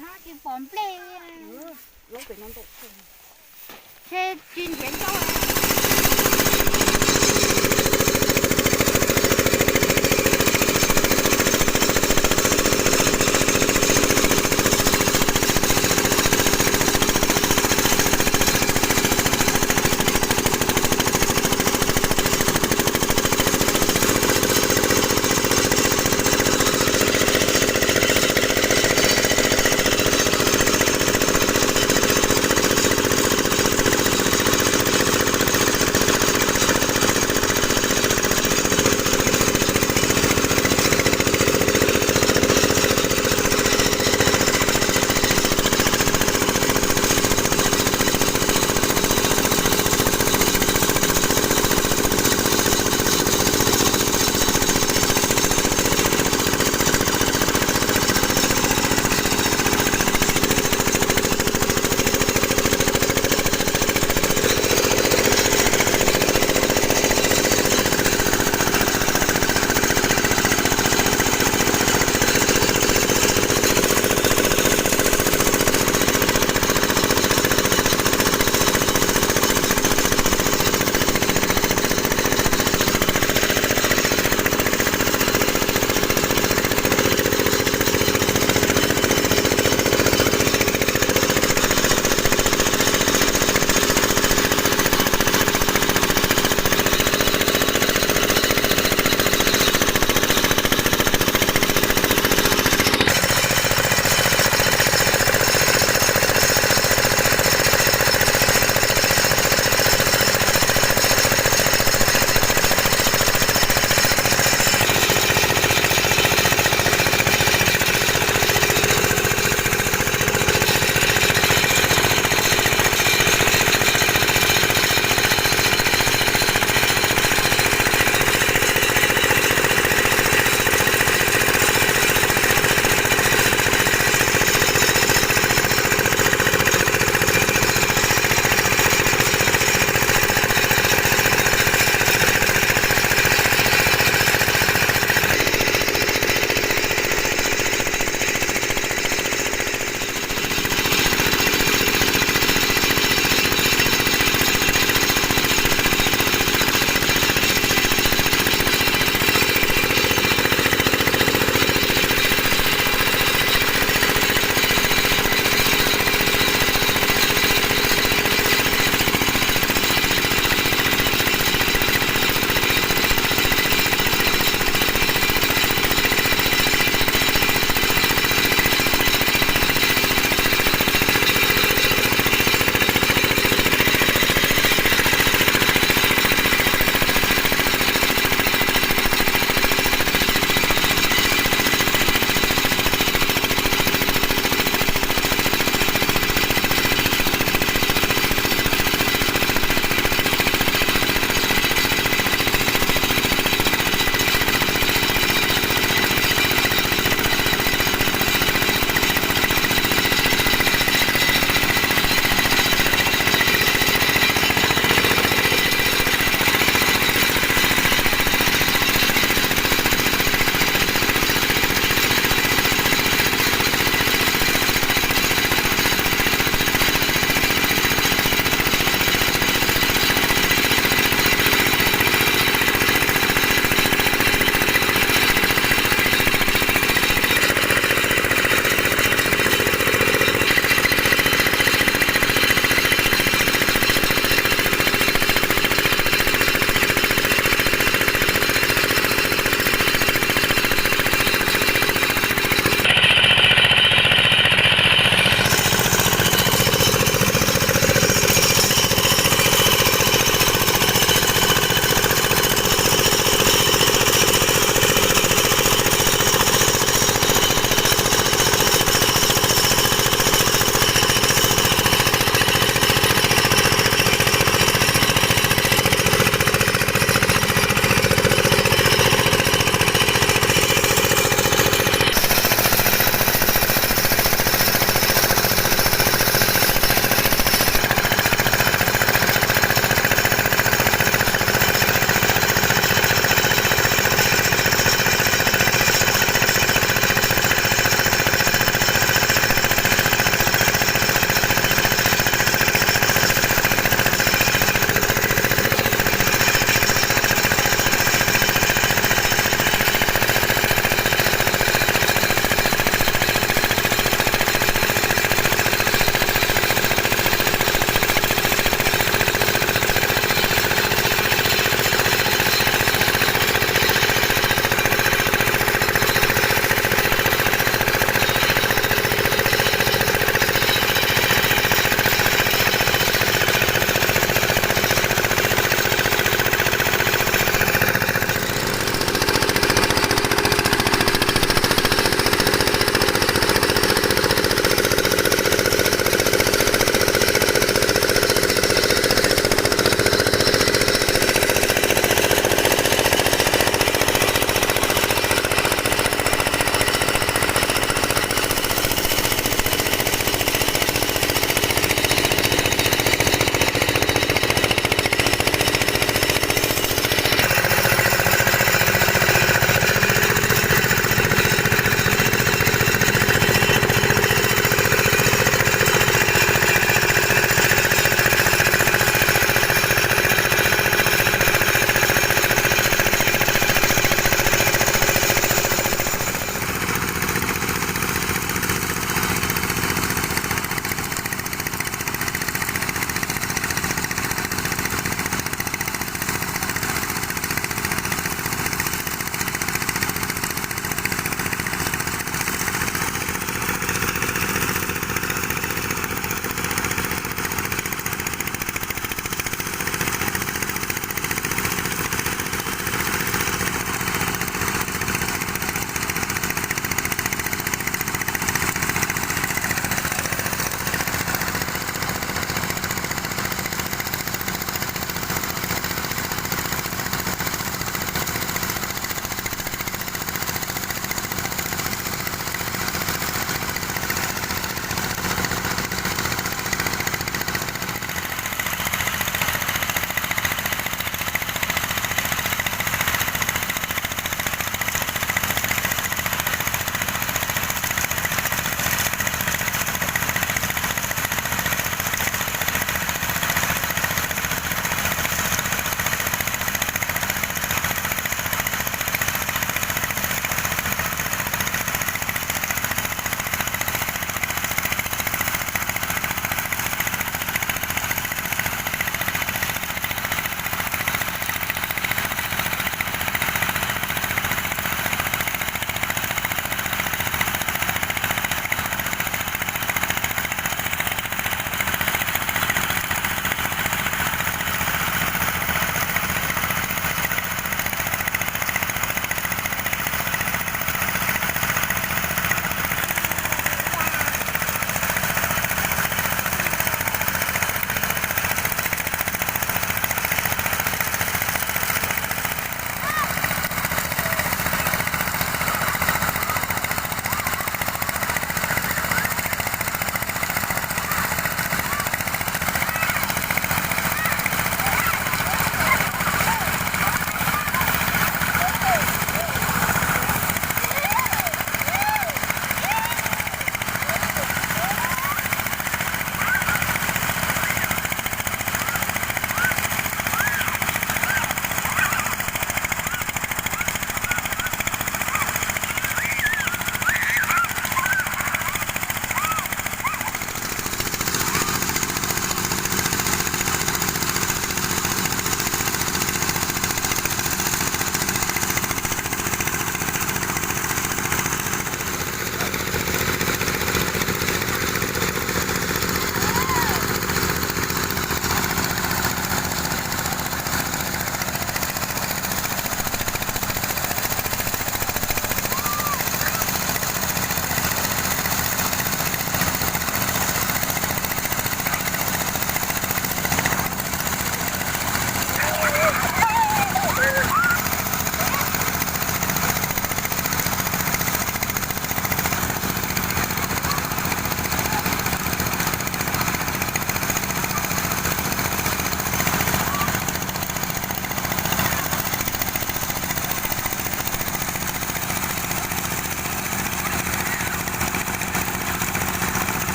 No tsis pom nplej. Ces tsis nrhiav ncauj.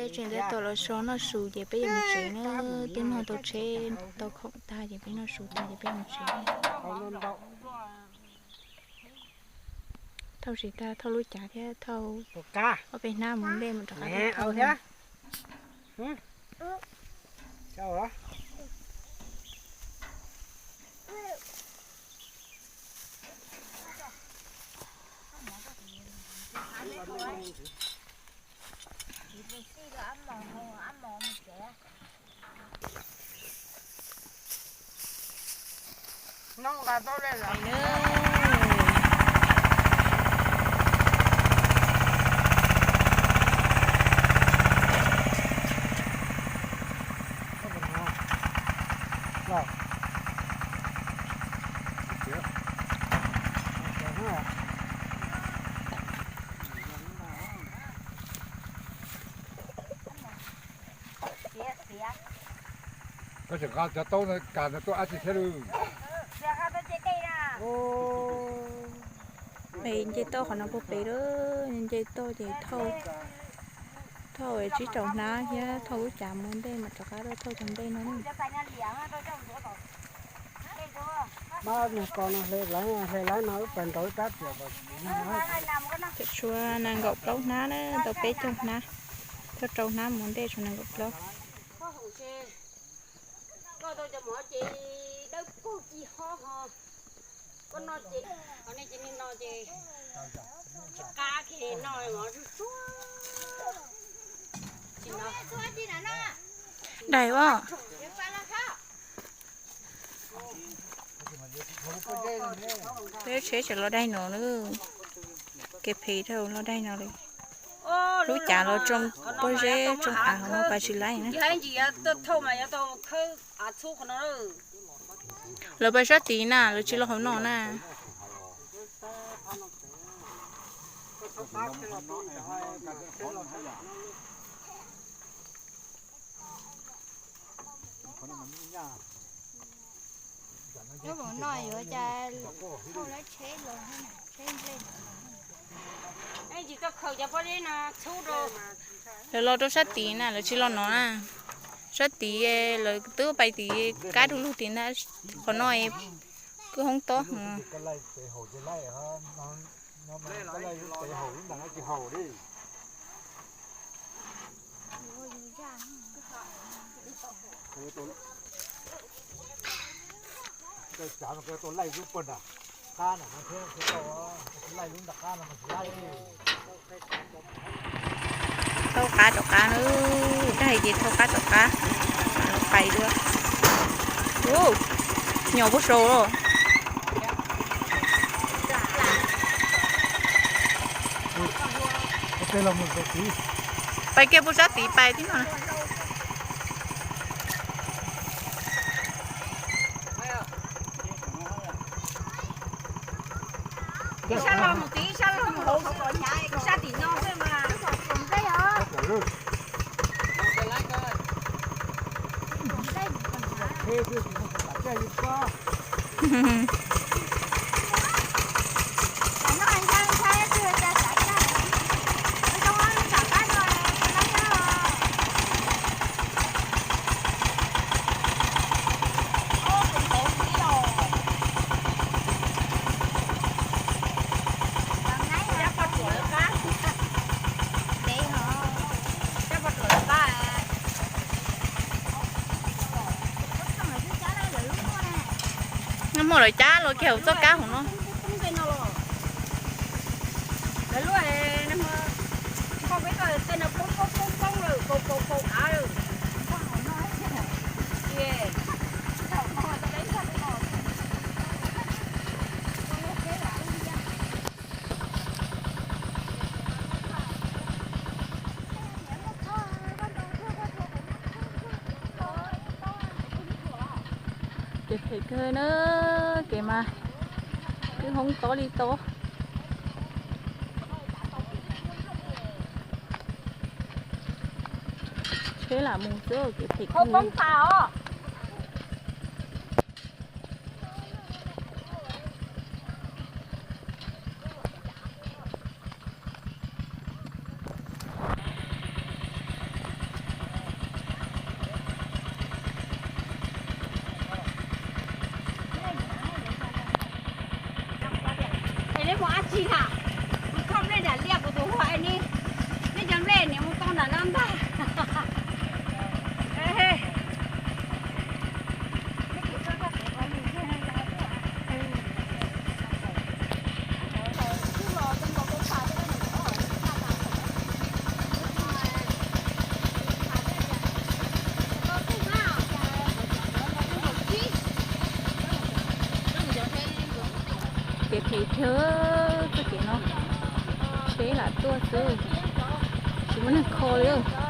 Peb tseem tab tom los so noj su ces peb yuav mus tsev na. Twb noj tau tsheb tau khoom tag ces peb noj su tag ces peb mus tsev. Thauj tsis tag, thauj lub cav thiab thauj ob peb hnab mus ntej mus rov qab thauj. Koj tseem nqa cov taub no kas no tuaj dab tsi thiab lawm? Nce toj qhov no puag pem lawm, nce toj ces thauj, thauj tsib rau hnab thiab thauj lub cav mus ntej mas rov qab thauj cov ntej no. Cov tshuav nees nkaum plaub hnab na, tau peb caug hnab, thauj rau hnab mus ntej tshuav nees nkaum plaub. Dai os. Peb tsheb tseem los daig no na, kev phem dhau los daig no li. Lub cav los tsoo pob zeb tsoo av hauv no pas tsis laib na. Lawv pas sab tid na, lawv tsis los hauv no na. Lawv los rau sab tid na, lawv tsis los no na. Sab tid lawv twb pais tid kab du lug tid ntag, qhov no kwj hoob tob. Tau qab rov qab na, dag hais tias tau qab rov qab los pais dua. Nyom puag saud los. Pais kiag puag sab tid pais tib no. Ib sab los mus tid, ib sab los mus hauv, sab tim no xwb mas. Nag hmo lawv cab los kiag hauv txoj kab hauv no. Kev phem kawg na, kev mas kwj hoob tob li tob. Tsheb lam mus xwb, kev phem kawg. Ces txoj kev no tsheb lam tuaj xwb, tsis muaj neeg kho li.